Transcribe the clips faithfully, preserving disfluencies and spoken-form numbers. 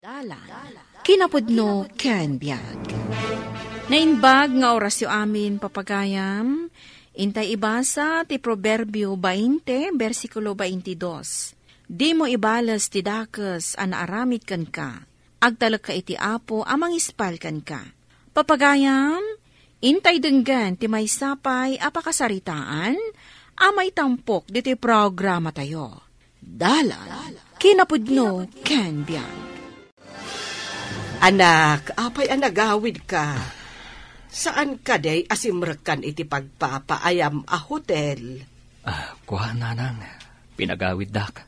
Dalan, kinapudno ken biag. Naimbag nga orasyo amin, papagayam. Intay ibasa ti Proverbio bainte, bersikulo baintidos. Dimo ibales ti dakes a naaramid kenka. Agtalekka iti Apo a mangispal kenka. Papagayam, intay denggen ti maysa pay a pakasaritaan a maitampok ditoy programatayo. Dalan, kinapudno ken biag. Anak, apay a nagawidka? Saan kadi a simrekkan iti pagpapaayam a hotel? Ah, kua, nanang, pinagawiddak.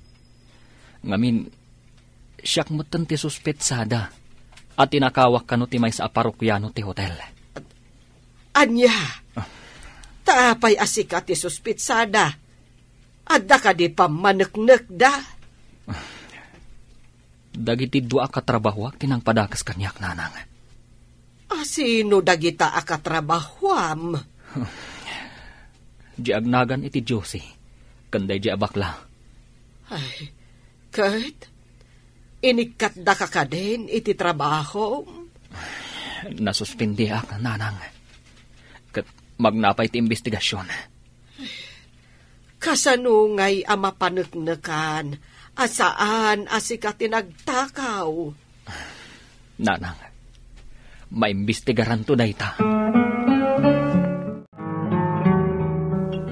Ngamin, siak metten ti suspetsada a tinakawak kano ti maysa a parokiano ti hotel. Ania? Ah. Ta apay a sika ti suspetsada? Adda kadi pammaneknekda? Dagiti dua a katrabahoak ti nangpadakes kaniak, nanang. A sino dagita a katrabahoam? Di agnagan iti Josie, ken daydi a bakla. Ay, ket inikkatdaka kadin iti trabahom? Nasuspendiak, nanang. Ket magna pay ti imbestigasion. Kasano ngay a mapaneknekan a saan a sika ti nagtakaw? Nanang, maimbestigaranto dayta.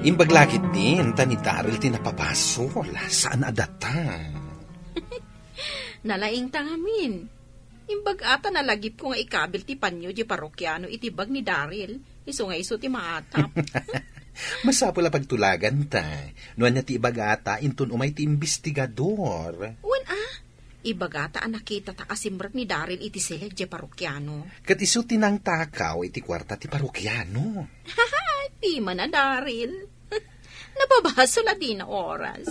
Imbag la ketdi, inta ni Daryl ti napabasol. Saan a data? Nalaingta ngamin. Imbag ata nalagipko nga ikabil ti panyo di parokiano iti bag ni Daryl, isu nga isu ti maatap. Masapul a pagtulaganta. No ania ti ibagata, inton umay ti imbestigador. Wen a, ibagata a nakitata a simrek ni Daryl iti siled di parokiano. Ket isu ti nangtakaw iti kuarta ti parokiano. Di man a Daryl. Napabasol a dina oras.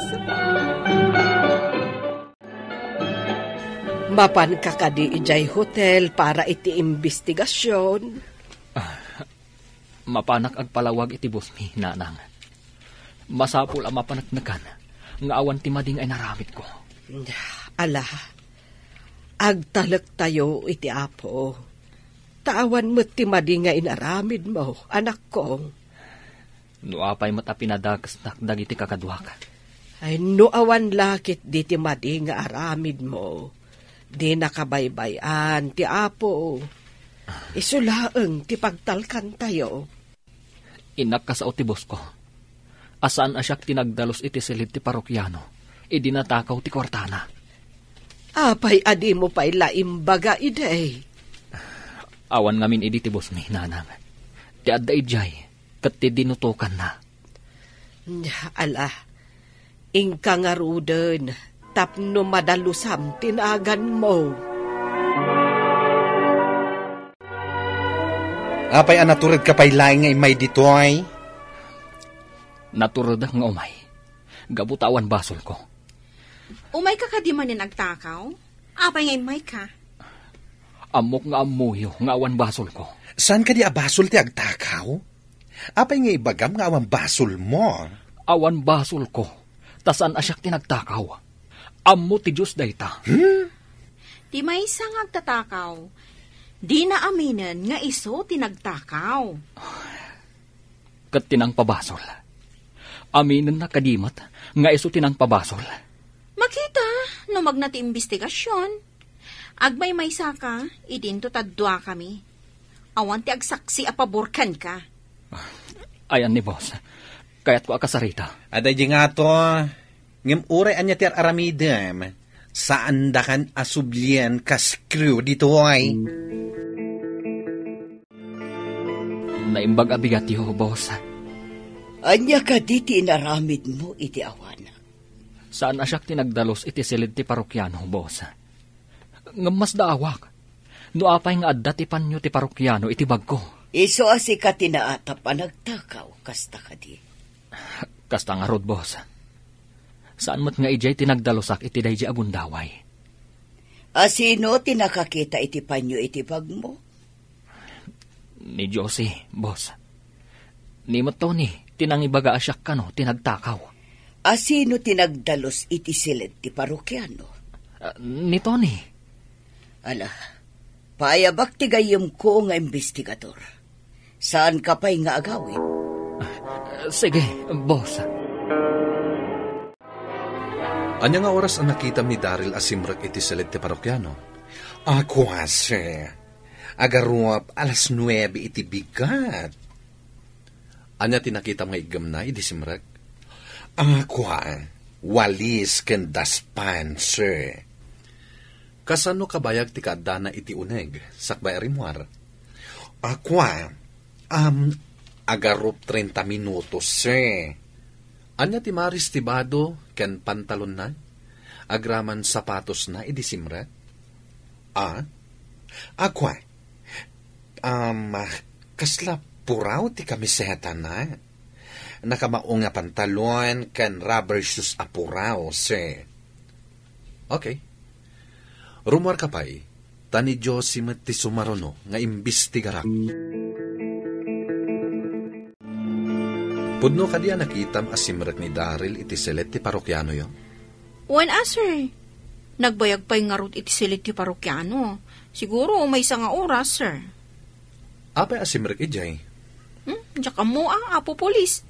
Mapanka kadi idiay hotel para iti imbestigasion? Ah, mapanak agpalawag iti bossmi, nanang. Masapul a mapaneknekan nga awan ti madi nga inaramidko. Ala, agtalektayo iti Apo. Ta awan met ti madi nga inaramidmo, anakko. No apay met a pinadakesnak dagiti kakaduak. Ay, no awan la ketdi ti madi nga aramidmo, di nakabaybay-an ti Apo. Isu laeng ti pagtalkantayo. Innak a sao ti bossko. A saan a siak ti nagdalus iti silid ti parokiano, idi natakaw ti kuartana. Apay a dimo pay la imbaga idi? Awan ngamin idi ti bossmi, nanang. Ti adda idiay, ket ti dinutokanna. Ala, inka ngaruden tapno madalusam ti naganmo. Apay a naturedka pay laeng nga immay ditoy? Naturedak nga umay. Gapu ta awan basolko. Umayka kadi manen agtakaw? Apay nga immayka? Ammok nga ammoyo nga awan basolko. Saan kadi a basol ti agtakaw? Apay nga ibagam nga awan basolmo? Awan basolko, ta saan a siak ti nagtakaw. Ammo ti Dios dayta. Hmm? Ti maysa nga agtatakaw, dina aminen nga isu ti nagtakaw. Ket ti nangpabasol, aminenna kadi met nga isu ti nangpabasol. Makita no magna ti imbestigasion. Agmaymaysaka, idinto ta duakami. Awan ti agsaksi a pabor kenka. Ayan ni boss. Kayatko a kasarita. Adda idi ngato, ngem uray ania ti ar-aramidem, saandakan a sublien kas crew ditoy. Naimbag a bigatyo, boss. Ania kadi ti inaramidmo iti awanak? Saan a siak ti nagdalus iti silid ti parokiano, boss. Ngem masdaawak no apay nga adda ti panyo ti parokiano iti bagko. Isu a sika ti naatap a nagtakaw, kasta kadi? Kasta ngarud, boss. Saan met nga idiay ti nagdalusak iti daydi a gundaway. A sino ti nakakita iti panyo iti bagmo? Ni Josie, boss. Ni met Tony ti nangibaga a siak kano ti nagtakaw. A sino ti nagdalus iti siled ti parokiano? Ah, ni Tony. Ala, paayabak ti gayyemko nga imbestigador. Saanka pay nga agawid. Sige, boss. Ania nga oras a nakitam ni Daryl a simrek iti siled ti parokiano? Akua, sir. Agarup alas nuebe iti bigat. Ania ti nakitam nga iggemna idi simrek? Akua, walis ken daspan, sir. Kasano kabayag ti kaaddana iti uneg, sakbay a rimmuar? Akua, am, agarup treinta minutos, sir. Ania ti maris ti bado ken pantalonna, agraman sapatosna idi simrek? A? Akua, am, kasla puraw ti kamisetana? Nakamao nga pantalon ken rubber shoes a puraw, sir. Okay. Rummuarka pay, ta ni Josie met ti sumaruno nga imbestigarak. Pudno kadi a nakitam a simrek ni Daryl iti siled ti parokianoyo? Wen a, sir. Nagbayag pay ngarud iti siled ti parokiano. Siguro maysa nga oras, sir. Apay a simrek idiay? Hmm, diak ammo a, Apo Pulis.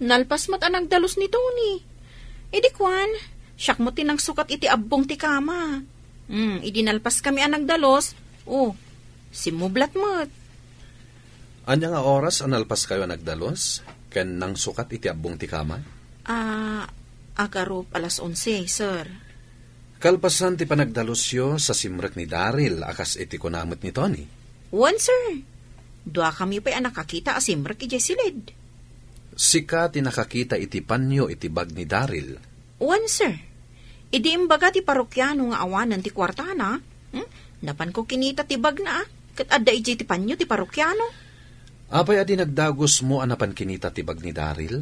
Nalpas met a nagdalus ni Tony. Idi kuan, siak met ti nangsukat iti abbong ti kama. Hmm, idi nalpas kami a nagdalus, oh, simmublat met. Ania nga oras a nalpas kayo a nagdalus ken nangsukat iti abbong ti kama? Ah, agarup alas onse, sir. Kalpasan ti panagdalusyo sa simrek ni Daryl a kas iti kuna met ni Tony? Wen, sir. Duakami pay a nakakita a simrek idiay siled. Sika ti nakakita iti panyo iti bag ni Daryl? Wen, sir. Idi imbaga ti parokiano nga awanen ti kuartana, hmm, napanko kinita ti bagna, ket adda idiay ti panyo ti parokiano. Apay a di nagdagusmo a napan kinita ti bag ni Daryl?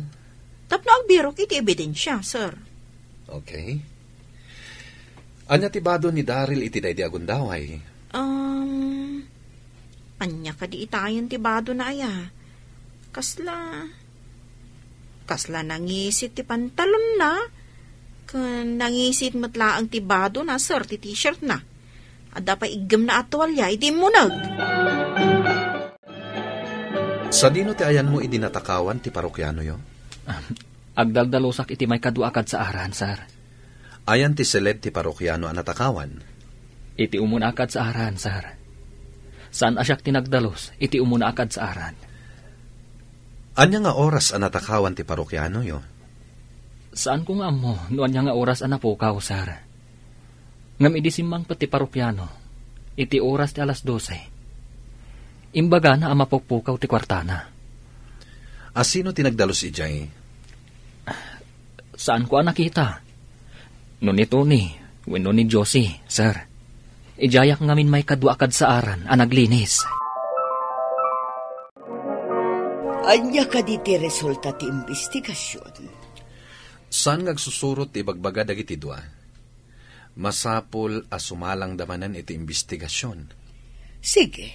Tapno agbirok iti ebidensia, sir. Okay. Ania ti bado ni Daryl iti daydi a gundaway? Um, ania kadi itayen ti badona aya? Kasla, kasla nangisit ti pantalonna, ken nangisit met laeng ti badona, sir, ti t-shirtna. Adda pay iggemna a tualia iti immuneg. Sadino ti ayanmo idi natakawan ti parokianoyo? Ah, agdaldalusak iti maikadua a kadsaaran, sir. Ayan ti siled ti parokiano a natakawan? Iti umuna a kadsaaran, sir. Saan a siak ti nagdalus iti umuna a kadsaaran. Ania nga oras a natakawan ti parokianoyo? Saanko nga ammo no ania nga oras a napukaw, sir. Ngem idi simmangpet ti parokiano, iti oras ti alas dose, imbagana a mapukpukaw ti kuartana. A sino ti nagdalus idiay? Saanko a nakita. No ni Tony, wenno ni Josie, sir. Idiayak ngamin maikadua a kadsaaran a naglinis. Ania kadi ti resulta ti imbestigasion? Saan nga agsusurot ti ibagbaga dagiti dua? Masapul a sumalangda manen iti imbestigasion. Sige.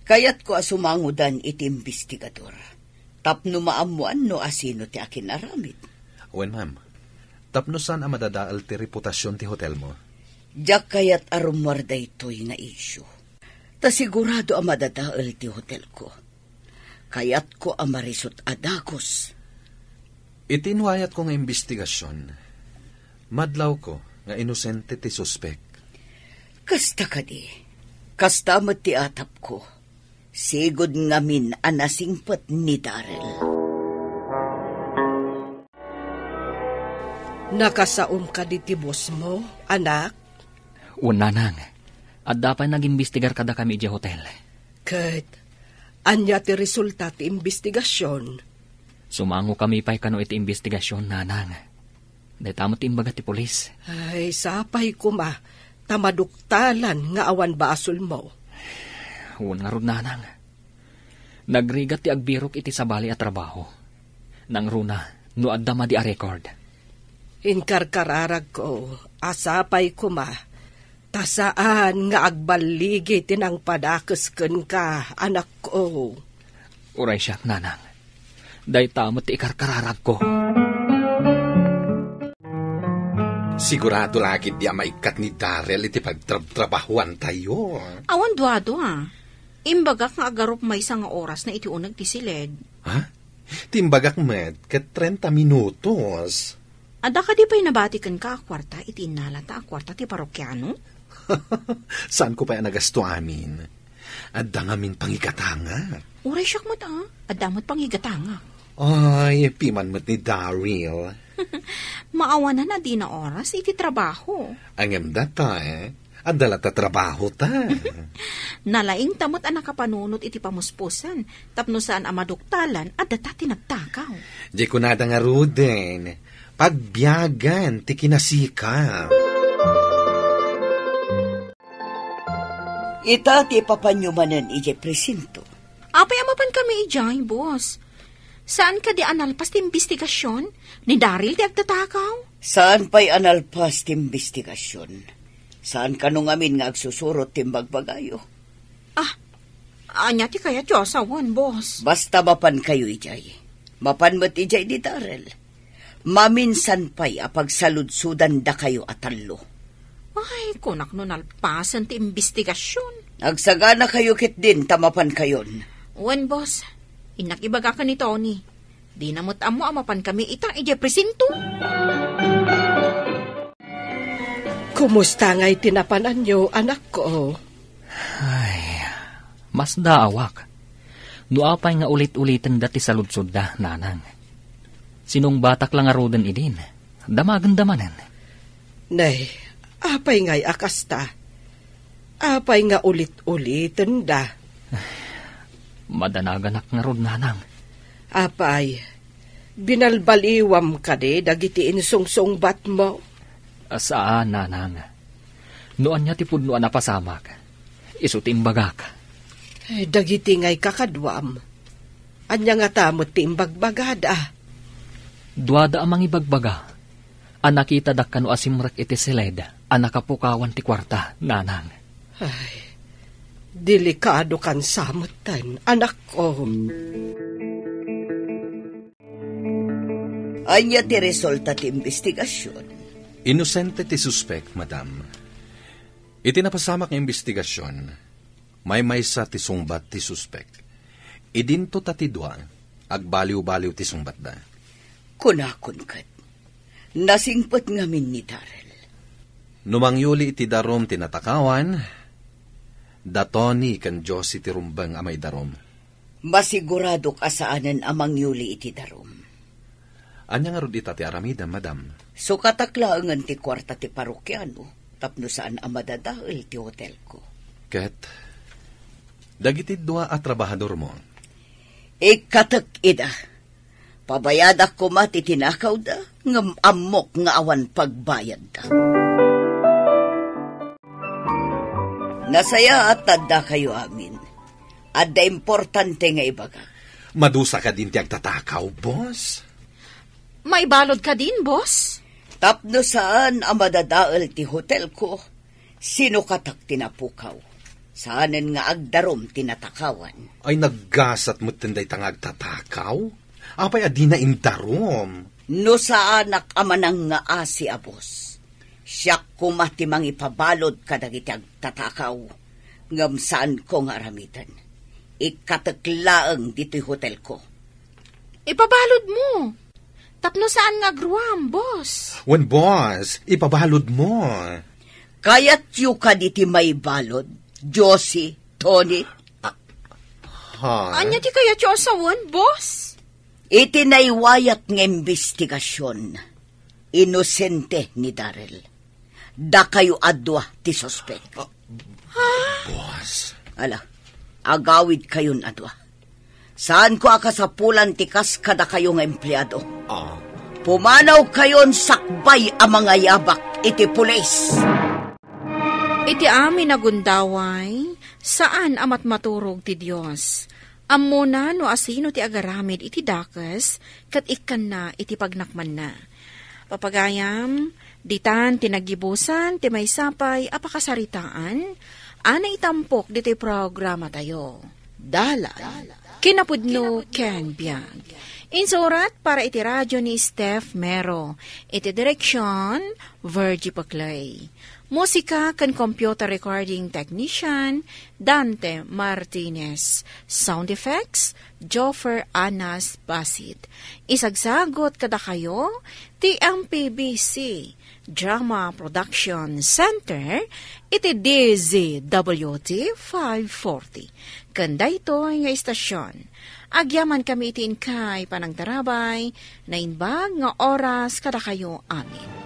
Kayatko a sumangodan iti imbestigador tapno maammoan no asino ti akinaramid. Wen, ma'am. Tapno saan a madadael ti reputasion ti hotelmo. Diak kayat a rummuar daytoy nga isyu. Ta sigurado a madadael ti hotelko. Kayatko a marisut a dagus. Iti inuayatko nga imbestigasion, madlawko nga inosente ti suspek. Kasta kadi, kasta met ti atapko. Sigud ngamin a nasingpet ni Daryl. Nakasaom kadi ti bossmo, anak? Wen, nanang. Adda pay nagimbestigar kadakami idiay hotel. Ket ania ti resulta ti imbestigasion? Sumangokami pay kano iti imbestigasion, nanang. Dayta met ti imbaga ti pulis. Ay, sapay koma, ta maduktalan nga awan basolmo. Wen ngarud, nanang. Nagrigat ti agbirok iti sabali a trabaho. Nangruna, no adda madi a record. Inkarkararagko a sapay koma, ta saan nga agballigi ti nangpadakes kenka, anakko. Uray siak, nanang. Dayta met ti ikarkararagko. Sigurado la ketdi a maikkat ni Daryl iti pagtrabtrabahuantayo. Awan duadua. Imbagak nga agarup maysa nga oras na iti uneg ti siled. Ha? Ti imbagak met ket trenta minutos. Adda kadi pay nabati kenka a kuarta iti innalata a kuarta ti parokiano? Saanko pay a nagasto amin. Adda ngamin pangigatangak. Uray siak met, a. Adda met pangigatangak. Ay, piman met ni Daryl. Maawanan a dina oras iti trabaho. Ngem data, eh. Adda la ta trabaho ta. Nalaingta met a nakapanunot iti pamuspusan, tapno saan a maduktalan a data ti nagtakaw. Di kunada ngaruden, pagbiagan ti kinasikap. Ita ti ipapanyo manen idiay presinto. Apay a mapan kami idiay, boss? Saan kadi a nalpas ti imbestigasyon? Ni Daryl ti agtatakaw? Saan pay a nalpas ti imbestigasyon? Saan kano ngamin nga agsusurot ti imbagbagayo? Ah, ania ti kayatyo a sawen, boss? Basta mapan kayo idiay. Mapan met idiay ni Daryl. Maminsan pay a pagsaludsodandakayo a tallo. Ay, kunak no nalpasen ti imbestigasyon. Agsaganakayo ketdin ta mapankayon. Wen, boss. Innak ibagakan ni Tony. Dina met ammo a mapan kami ita idiay presinto. Kumusta ngay ti napananyo, anakko? Ay, masdaawak. No apay nga ulit-ulitenda ti saludsodda, nanang. Sinungbatak la ngaruden idin. Damagenda manen. Nay, apay ngay a kasta? Apay nga ulit-ulitenda? Madanaganak ngarud, nanang. Apay, binalbaliwam kadi dagiti insungsungbatmo? Saan, nanang. No ania ti pudno a napasamak, isu ti imbagak. Eh, dagiti ngay kakaduam, ania ngata met ti imbagbagada? Duada a mangibagbaga a nakitadak kano a simrek iti siled a nakapukawan ti kuarta, nanang. Ay, delikadokan sa metten, anakko. Ania ti resulta ti imbestigasyon? Inosente ti suspek, madam. Iti napasamak nga imbestigasyon, maymaysa ti sungbat ti suspek. Idinto ta ti dua, agbaliw-baliw ti sungbatda. Kunakon ket, nasingpet ngamin ni Daryl. No mangyuli iti darum ti natakawan, da Tony ken Josie ti rumbeng a maidarum. Masiguradok a saanen a mangyuli iti darum. Ania ngarud ita ti aramidem, madam? Sukatak laengen ti kuarta ti parokiano tapno saan a madadael ti hotelko. Ket dagiti dua a trabahadormo? Ikkatek ida. Pabayadak koma ti tinakawda, ngem ammok nga awan pagbayadda. Nasayaat ta addakayo amin. Adda importante nga ibagak. Madusa kadin ti agtatakaw, boss? Maibalod kadin, boss? Tapno saan a madadael ti hotelko, sinukatak ti napukaw. Saanen nga agdarum ti natakawan. Ay, naggasat metten dayta nga agtatakaw? Apay a dina indarum? No saanak a manangngaasi a boss, siak koma ti mangipabalod kadagiti agtatakaw, ngem saanko nga aramiden. Ikkatek laeng ditoy hotelko. Ipabalodmo. Tapno saan nga agruam, boss? Wen, boss, ipabalodmo. Kayatyo kadi ti maibalod, Josie, Tony? Ha? Ania ti kayatyo a sawen, boss? Iti naiwayat nga imbestigasyon, inosente ni Daryl. Dakayo a dua ti suspek. Ah, boss. Ala, agawidkayon a dua. Saanko a kasapulan ti kas kadakayo nga empleado. Ah. Pumanawkayon sakbay a mangayabak iti pulis. Iti amin a gundaway, saan a matmaturog ti Dios. Ammona no asino ti agaramid iti dakes, ket ikkanna iti pagnakmanna. Papagayam, ditan ti naggibusan ti maysa pay a pakasaritaan a naitampok ditoy programatayo. Dalan, kinapudno ken biag. Insurat para iti radyo ni Steph Mero. Iti direksyon, Virgie Paclay. Musika ken computer recording technician, Dante Martinez. Sound effects, Joffer Anas Basit. Isagsagot kadakayo ti M P B C Drama Production Center iti D Z W T five forty. Ken daytoy nga istasyon, agyaman kami iti inkay panangtarabay, naimbag nga oras kadakayo amin.